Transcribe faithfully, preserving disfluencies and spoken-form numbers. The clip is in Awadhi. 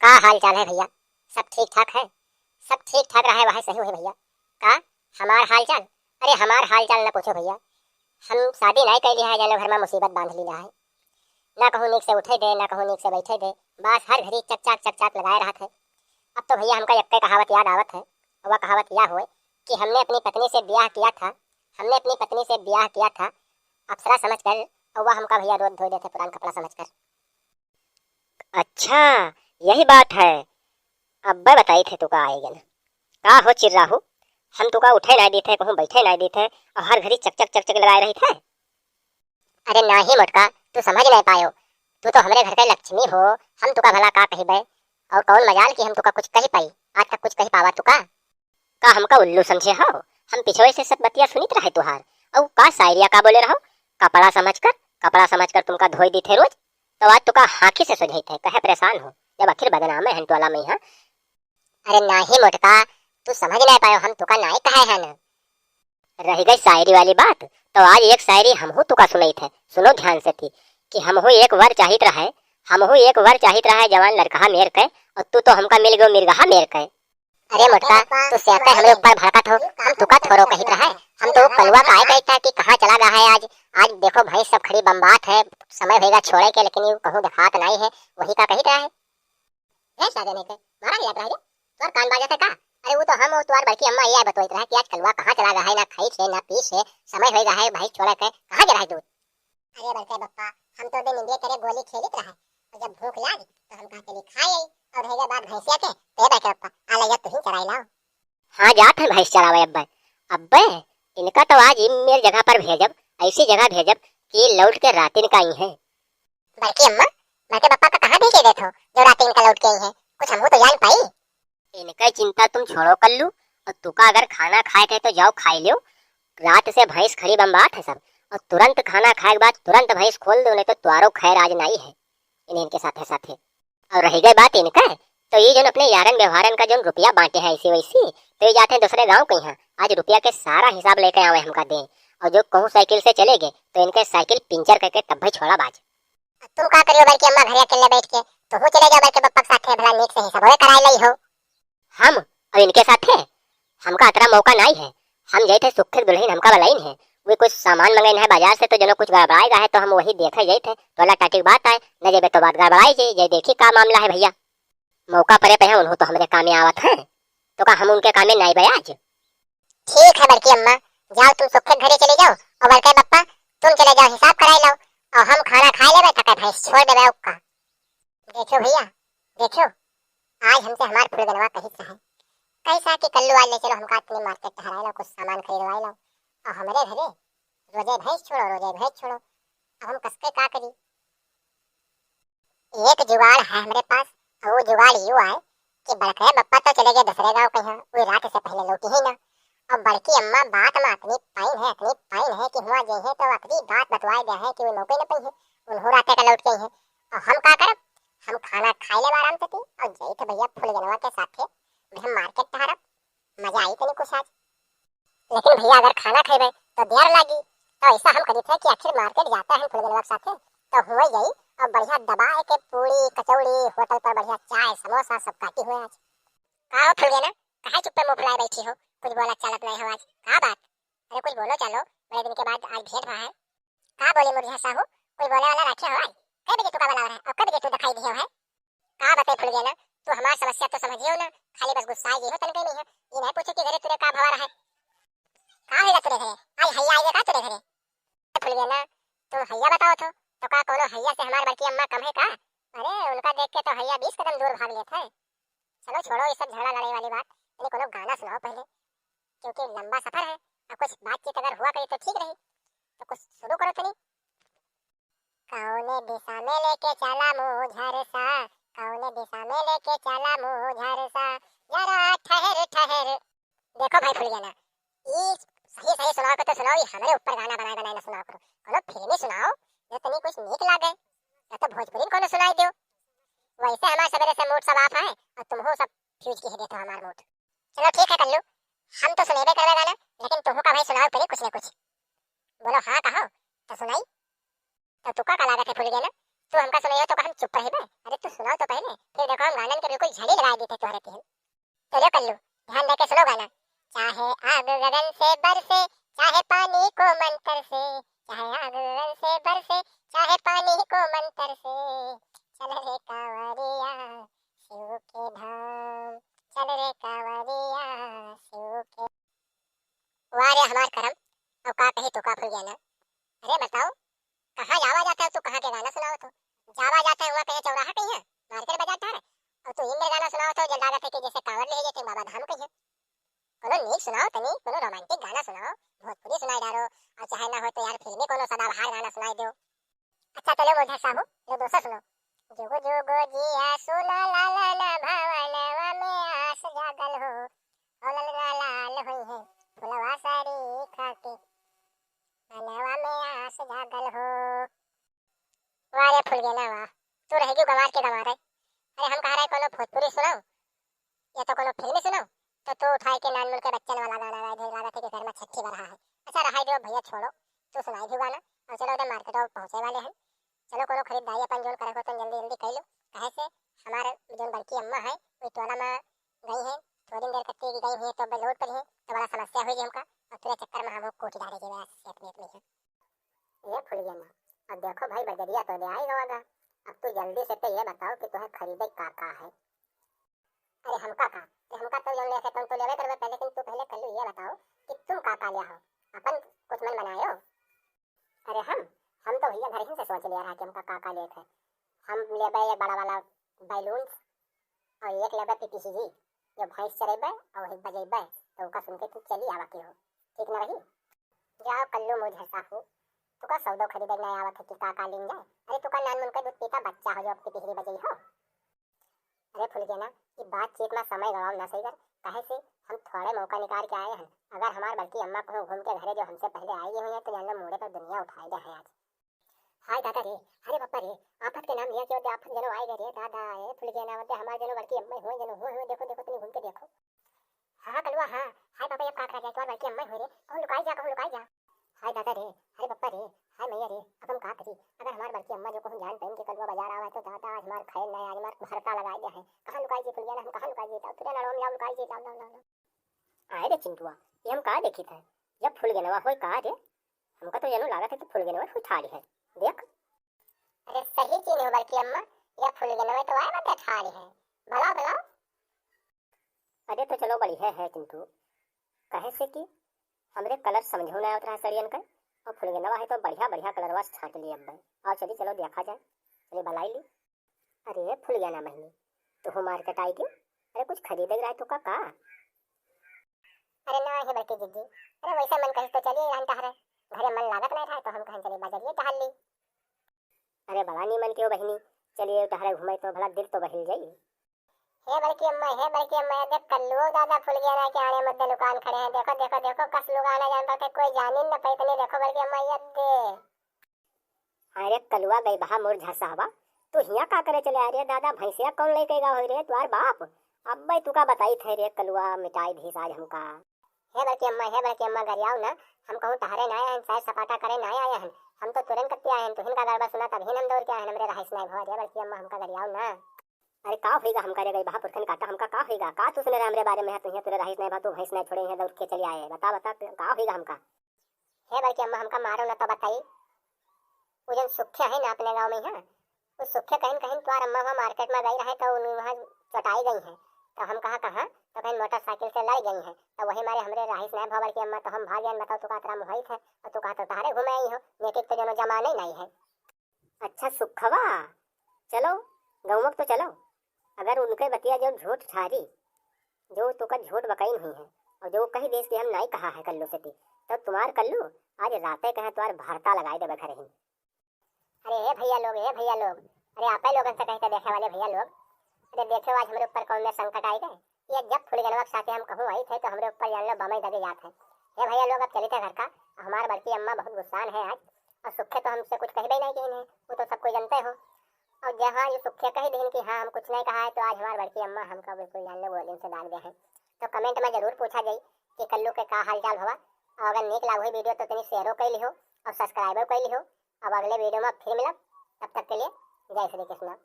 का हाल चाल है भइया? सब ठीक ठाक है? सब ठीक ठाक रहे वह सही होई भइया। का हमार हाल चाल? अरे हमार हाल चाल न पूछो भइया। हम शादी नाहीं कइली है, जानो घर मा मुसीबत बाँध लीला है। ना कहूँ नीक से उठे दे, ना कहूँ नीक से बैठे दे, बस हर घड़ी चक चक चक चक लगाए रहत है। अब तो भइया हमका एक्के कहावत याद आवत है, वह कहावत या होए कि हमने अपनी पत्नी से ब्याह किया था, हमने अपनी पत्नी से ब्याह किया था, अप्सरा समझकर, और वह हमका भइया रोज धोई देत है पुरान कपड़ा समझकर। अच्छा, यही बात है। अब्बे बताई थे तुका आएगन। का हो चिर्राहू, हम तुका उठे नाहीं दीत है, कहूँ बैठे नाहीं दीत है, और हर घड़ी चक चक चक चक लगाए रहित है। अरे नाहीं मोटका, तू समझ नाहीं पायो, तू तो हमरे घर के लक्ष्मी हो, हम तुका भला का कहिबे, और कौन मजाल कि हम तुका कुछ कहि पाई, आज तक कुछ कहि पावा तुका? का हमका उल्लू समझे हो? हम पिछवे से सब बतिया सुनित रहे तुहार। अउ का शायरिया का बोले रहो? कपड़ा समझकर, कपड़ा समझकर तुमका धोई दीत है रोज। तो आज तुका हाँखी से सोझाइत है, कहे परेशान हो, जब आखिर बदनामे हैं टोला में यहाँ। अरे नाहीं मोटका, तू समझ नाहीं पायो, हम तुका नाहीं कहे हैं न। रहि गई शायरी वाली बात, तो आज एक शायरी हमहू तुका सुनाइत है, सुनो ध्यान से थी, कि हमहू एक वर चाहित रहे, हमहू एक वर चाहित रहे, जवान लड़कहा मेर के, और तू तो हमका मिल गयो मिर्गहा मेर के। अरे मोटका, तू सियाते हमरे ऊपर भड़कत हो, हम तुका थोड़ो कहित रहे, हम तो कलुआ का आए कहित था कि कहाँ चला गया है आज। आज देखो भैंस सब खड़ी बम्बात है, समय होएगा छोड़े के, लेकिन यू कहूँ देखात नाहीं है, वही का कहित रहे। भैंस का देने के, मारा नहीं जात रहे रे, तोर कान बाजत है का? अरे वो तो हम और तोर बड़की अम्मा यह बतोइत रहे कि आज कलुआ कहाँ चला गया है, ना खाई से, ना पी से, समय होएगा है भैंस छोड़े के, कहाँ गया है तू? अरे बड़के बप्पा, हम तो दे निंदिया करे गोली खेलित रहे, और जब भूख लाग तो हम कहा चली खा आई, और रह गए बात भैंसिया के, तो ये बड़के बप्पा, आ ले जा तू ही चराई लाओ। हाँ जात है भैंस चरावे अब्बे। अब्बे, इनका तो आज इम मेर जगह पर भेजब, ऐसी जगह भेजब कि लौट के रातिन का आई है। बड़की अम्मा, बड़के बप्पा का कहाँ भेजे देत हो, जो रातिन का लौट के आई है? कुछ हमहू तो जान पाई। इनके चिंता तुम छोड़ो कल्लू, और तुका अगर खाना खाए के तो जाओ खाई लियो। रात से भैंस खड़ी बम्बात है सब, और तुरंत खाना खाए के बाद तुरंत भैंस खोल दो, नहीं तो तुहारो खैर आज नाहीं है। इन्हें इनके साथे साथे। और रहि गई बात इनका, तो ये जौन अपने यारन व्यवहारन का जौन रुपया बाँटे हैं ऐसी वैसी, तो ये जाते हैं दूसरे गाँव के यहाँ, आज रुपया के सारा हिसाब लेके आवे हमका दे, और जो कहूँ साइकिल से चले गए तो इनके साइकिल पिंचर करके तब भी छोड़ा बाज। अब तुम का करियो बड़की अम्मा घरे अकेले बैठ के? तुहू चले जाओ बड़के बप्पा के साथे, भला नीक से हिसाबवे कराए लई हो। हम और इनके साथे? हमका अतरा मौका नाहीं है। हम जाइत है सुखे दुल्हन हमका बलाइन है, वे कुछ सामान मंगइन है बाजार से, तो जनो कुछ गड़बड़ाए गा है तो हम वही देखे जाइत है। टोला टाटी के बात आए, न जेबे तो बात गड़बड़ाई जाई, जे देखी का मामला है भइया। मौका परे पे है, उन्हों तो हमरे कामे आवत हैं, तो का हम उनके कामे नाहीं बे आज? ठीक है बड़की अम्मा, जाओ तुम सुखे घरे चले जाओ, और बड़के बप्पा तुम चले जाओ हिसाब कराए लाओ, और हम खाना खाए लेबे तक भैंस छोड़ देबे उक्का। देखो भइया, देखो, आज हमसे हमार फुलगनवा कहित है, कहित है कि कल्लू आज ले चलो हमका अपने मार्केट टहराए लाओ, कुछ सामान खरीदवाए लाओ, और हमरे घरे रोजे भैंस छोड़ो, रोजे भैंस छोड़ो, अब हम कसके का करी? एक जुगाड़ है हमरे पास, और वो जुगाड़ यू आए कि बड़के बप्पा तो चले गए दूसरे गाँव के यहाँ, वो रात से पहले लौटी ही ना। और बड़की अम्मा बात में अतनी पाइन है, अतनी पाइन है कि हुआ जे है तो अतनी बात बतवाए दे है कि वो लौटे न पाई है, उन्हों राते का लौट गई है। और हम का करब? हम खाना खाए लेब आराम से थी, और जाइत भइया फुलगनवा के साथे हम मार्केट टहरब, मजा आई तनी कुछ आज। लेकिन भइया अगर खाना खइबे तो देर लागी, तो ऐसा हम करी थे कि आखिर मार्केट जाते हैं फुलगनवा के साथे, तो हुए जाई और बढ़िया दबाए के पूड़ी कचौड़ी होटल पर बढ़िया चाय समोसा सब काटी हुए आज। का हो फुलगना, काहे चुप्पे मुंह फुलाए बैठी हो? कुछ बोला चालत नहीं हो आज, का बात? अरे कुछ बोलो चालो, बड़े दिन के बाद आज भेंट भा है। का बोली मुरझा साहू, कुछ बोले वाला रखे हो आज? कई बजे तू का बनाओ है और कई बजे तू दिखाई दिए है? का बताई फुलगेना, तू हमार समस्या तो समझियो ना, खाली बस गुस्साए गई हो तनके नहीं है। ये नहीं पूछो कि घरे तुरे का भवा रहा है। का होइगा तुरे घरे? आज हैया आइगा का तुरे घरे? फुलगेना, तुम हैया बताओ थो, तो का कोनो हैया से हमार बड़की अम्मा कम है का? अरे उनका देख के तो हैया बीस कदम दूर भाग लेत है। चलो छोड़ो ये सब झगड़ा लड़ाई वाली बात, इन्हें कोनो गाना सुनाओ पहले, क्योंकि लंबा सफर है, और कुछ बातचीत अगर हुआ करी तो ठीक रही। तो कुछ शुरू करो तनी। कौने दिशा में लेके चला मुझे रे सा, कौने दिशा में लेके चला मुझे रे सा, जरा ठहर ठहर। देखो भाई फुलगेना, ई सही सही सुनाओ के तो सुनाओ, ई हमरे ऊपर गाना बनाए बनाए ना सुनाओ करो। कोनो फिल्मी सुनाओ, जो तनी कुछ नीक लागे, या तो भोजपुरी में कोनो सुनाई दो। वैसे हमार सबेरे से मूड सब ऑफ है, और तुमहू सब फ्यूज की है देते हो हमार मूड। चलो ठीक है कल्लू, हम तो सुनेबे करबे गाना, लेकिन तुहू का भाई सुनाओ तनी कुछ न कुछ। बोलो हाँ कहो, तो सुनाई। तो तुका का लागत है फुलगेना, तू हमका सुनाइयो तो का हम चुप रहिबे? अरे तू सुनाओ तो पहले, फिर देखो हम गानन के बिल्कुल झड़ी लगाए देते तोहरे तिहन। चलो कल्लू, ध्यान दे के सुनो गाना। चाहे आग गगन से बरसे, चाहे पानी को मंतर से, चाहे आग गगन से बरसे, चाहे पानी को मंतर से, चल रे कांवरिया शिव के धाम, चल रे कांवरिया शिव के। वाह रे हमार करम, अब का कही तो का फुलगेना। अरे बताओ, कहाँ जावा जाता है तू, कहाँ के गाना सुनावत हो? जावा जाता है हुआ कहीं चौराहा कहीं है, मार्केट बाजार था रे, और तू इंद्र गाना सुनावत हो, जब लागत है कि जैसे कांवर ले जाते बाबा धाम कहीं है। कोनो नीक सुनाओ तनी, कोनो रोमांटिक गाना सुनाओ, भोजपुरी सुनाई डारो, और चाहे ना हो तो यार फिल्मी कोनो सदाबहार गाना सुनाई दो। अच्छा चलो मुझे साहू, लो दोसर सुनो। जुगु जुगु जिया सुना लाला ना भवनवा में आस जागल हो, ओ ललना लाल होई है फुलवा साड़ी खाके, मनवा में आस जागल हो। वाह रे फुलगेना वाह, तू रह गई गंवार के गंवार है। अरे हम कहा रहे कोनो भोजपुरी सुनाओ, या तो कोनो फिल्मी सुनाओ, तो तू उठाए के नानमुन के बच्चन वाला गाना गाए दे, लागत है कि घर में छठी बरहा है। अच्छा रहाई दो भैया, छोड़ो, तू सुनाई भी गाना, और चलो उधर मार्केट और पहुँचे वाले हैं। चलो कोनो खरीदारी अपन जोन करे हो तो जल्दी जल्दी कर लो, कहे से हमारे जोन बड़की अम्मा है वो टोला में गई है, थोड़ी देर कत्ती की गई हुई है तो अब लौट पड़ी है तो बड़ा समस्या हुई हमका, और पूरे चक्कर में हम लोग कोठी डाले के बस खेत में है। ये फुलगेना, अब देखो भाई बजरिया तो ले आई गवा गा, अब तू जल्दी से तो ये बताओ कि तुम्हें खरीदे का का है। अरे हमका का, अरे हमका तो जौन लेके तुम तो लेवे करबे पहले, लेकिन तू पहले कल्लू ये बताओ कि तुम का का लिया हो, अपन कुछ मन बनायो। अरे हम, हम तो भैया घर ही से सोच लिया रहा कि हमका का का लेत है। हम लेबे एक बड़ा वाला बैलून और एक लेबे पीपीसीजी, जो भैंस चरेबे और वही बजेबे, तो ओका सुन के तू चली आवा के हो, ठीक न रही? जाओ कल्लू मुँह झरसा हो, तुका सौदो खरीदे ना आवत है कि का का लीन जाए। अरे तुका नानमुन के दूध पीता बच्चा हो जो अब पिपहिरी बजई हो। अरे फुलगेना, ई बातचीत में समय गवाओ ना सही कर, काहे से हम थोड़े मौका निकाल के आए हैं। अगर हमार बड़की अम्मा कहूँ घूम के घरे जो हमसे पहले आई गई हुई है तो जान लो मूड़े पर दुनिया उठाए दे हैं आज। हाय दादा रे, अरे बापा रे, आफत के नाम लिया कि ओदे आफत जनो आए रे दादा, ए फुलगेना, ओदे हमार जनो बड़की अम्मा हुए जनो हुए हुए, देखो देखो तनी घूम के देखो। हाँ कलुआ हाँ, हाय बाबा ये का करा जाए, तुम्हार बड़की अम्मा हुए रे, कहूँ लुकाई जा, कहूँ लुकाई जा। हाय दादा रे, अरे बापा रे, हाय मैया रे, अब हम का करी? अगर हमार बड़की अम्मा जो कहूँ जान पाइन कि कलुआ बाजार आवा है तो दादा आज हमार खैर ना, आज हमार भरता लगाए दे है। कहाँ लुकाई जी फुलगेना, हम कहाँ लुकाई जी? जाओ तुरे नाड़वा में जाओ लुकाई जी, जाओ जाओ जाओ जाओ। आए रे चिंटुआ, ये हम का देखित है? जब फुलगेनवा होय का रे? हमका तो जनो लागत है कि फुलगेनवा होय ठाढ़ है। देख। अरे सही चीज हो बड़की अम्मा, ये फुलगेनवा तो आए बाटे ठाढ़ है। भला भला। अरे तो चलो बढ़िया है चिंटू, कहे से कि हमरे कलर समझो ना आवत रहा सड़ियन का, और फुलगेनवा है तो बढ़िया बढ़िया कलरवा से छांट लिए अब। आओ चली चलो देखा जाए, चली बुलाई ली। अरे फुलगेना बहिनी, तू मार्केट आई क्यों? अरे कुछ खरीदे रहे तो का, का? अरे ना हे बड़की जिज्जी, अरे वैसे मन कही तो चलिए यहाँ टहरे, घरे मन लागत नहीं रहा तो हम कहें चलिए बजरिए टहल ली। अरे बड़ा नीमन के हो बहिनी, चलिए टहरे घूमे तो भला दिल तो बहिल जाई। हे बड़की अम्मा, हे बड़की अम्मा, ये देख कल्लुओ दादा फुलगेना के आने मध्य दुकान खड़े हैं, देखो देखो देखो कस लोग आना जान पाते कोई जानी न पाई, इतने देखो बड़की अम्मा ये दे। अरे कलुआ गई बहा मोर झरसा हवा, तू हिया का करे चले आ रे दादा, भैंसिया कौन लेके गया होई रे तुहार बाप? अब्बे तू का बताई थे रे कलुआ, मिटाई धीस आज हमका। हे बड़की अम्मा, हे बड़की अम्मा, गरियाओ ना, हम कहूँ टहरे ना आए हैं, सैर सपाटा करे ना आए हैं, हम तो तुरंत कत्ती आए हैं, तुहिन का गड़बड़ सुना तभी हम दौड़ के आए हैं, हमरे रहाइश ना भवा रे बड़की अम्मा, हमका गरियाओ ना। अरे का होइगा हमका रे गई बहा पुरखन काटा, हमका का होइगा, का तू सुने रे हमरे बारे में है, तुहिया तुरे रहाइश ना भा, तू भैंस ना छोड़े हैं दौड़ के चले आए, बता बता का होइगा हमका। हे बड़की अम्मा, हमका मारो ना तो बताई। वो जन सुखे है ना अपने गाँव में, हाँ, वो सुखे कहीं कहीं तुहार अम्मा वहाँ मार्केट में गई रहे तो उन वहाँ चटाई गई है। तो हम कहा कहाँ, तो कहीं मोटरसाइकिल से लड़ गई है। तो वही मारे हमरे राहिस नहीं भा बड़की अम्मा, तो हम भाग गए। बताओ तू का अतरा मुहाई थे और तू कहा तो तहरे घूमे आई हो, नेटिक तो जनो जमाने नहीं है। अच्छा सुखवा, चलो गौमक तो चलो। अगर उनके बतिया जो झूठ ठारी, जो तुका झूठ बकई नहीं है और जो कही देस कि हम नहीं कहा है कल्लू से ती, तो तुम्हार कल्लू आज राते कहे तुम्हार भरता लगाए देबे घर ही। अरे ए भैया लोग, ए भैया लोग, अरे आपे लोगन से कह के देखे वाले भैया लोग, अरे देखो आज हमरे ऊपर कौन में संकट आई गए। ये जब फुलगेनवा के साथे हम कहूँ आई थे तो हमरे ऊपर जान लो बमई दगे जात है। हे भैया लोग अब चलित है घर का, हमार बड़की अम्मा बहुत गुस्सान है आज, और सुखे तो हमसे कुछ कहबे नहीं की है, वो तो सब कोई जानते हो। और जहाँ ये सुखे कह दिन कि हाँ हम कुछ नहीं कहा है तो आज हमार बड़की अम्मा हमका बिल्कुल जान लो गोलिन से दाग दे है। तो कमेंट में जरूर पूछा जाई कि कल्लू के का हाल चाल भवा, और अगर नीक लाग हुई वीडियो तो तनी शेयरो कर लिहो और सब्सक्राइबो कर लिहो। अब अगले वीडियो में फिर मिलब, तब तक के लिए जय श्री कृष्णा।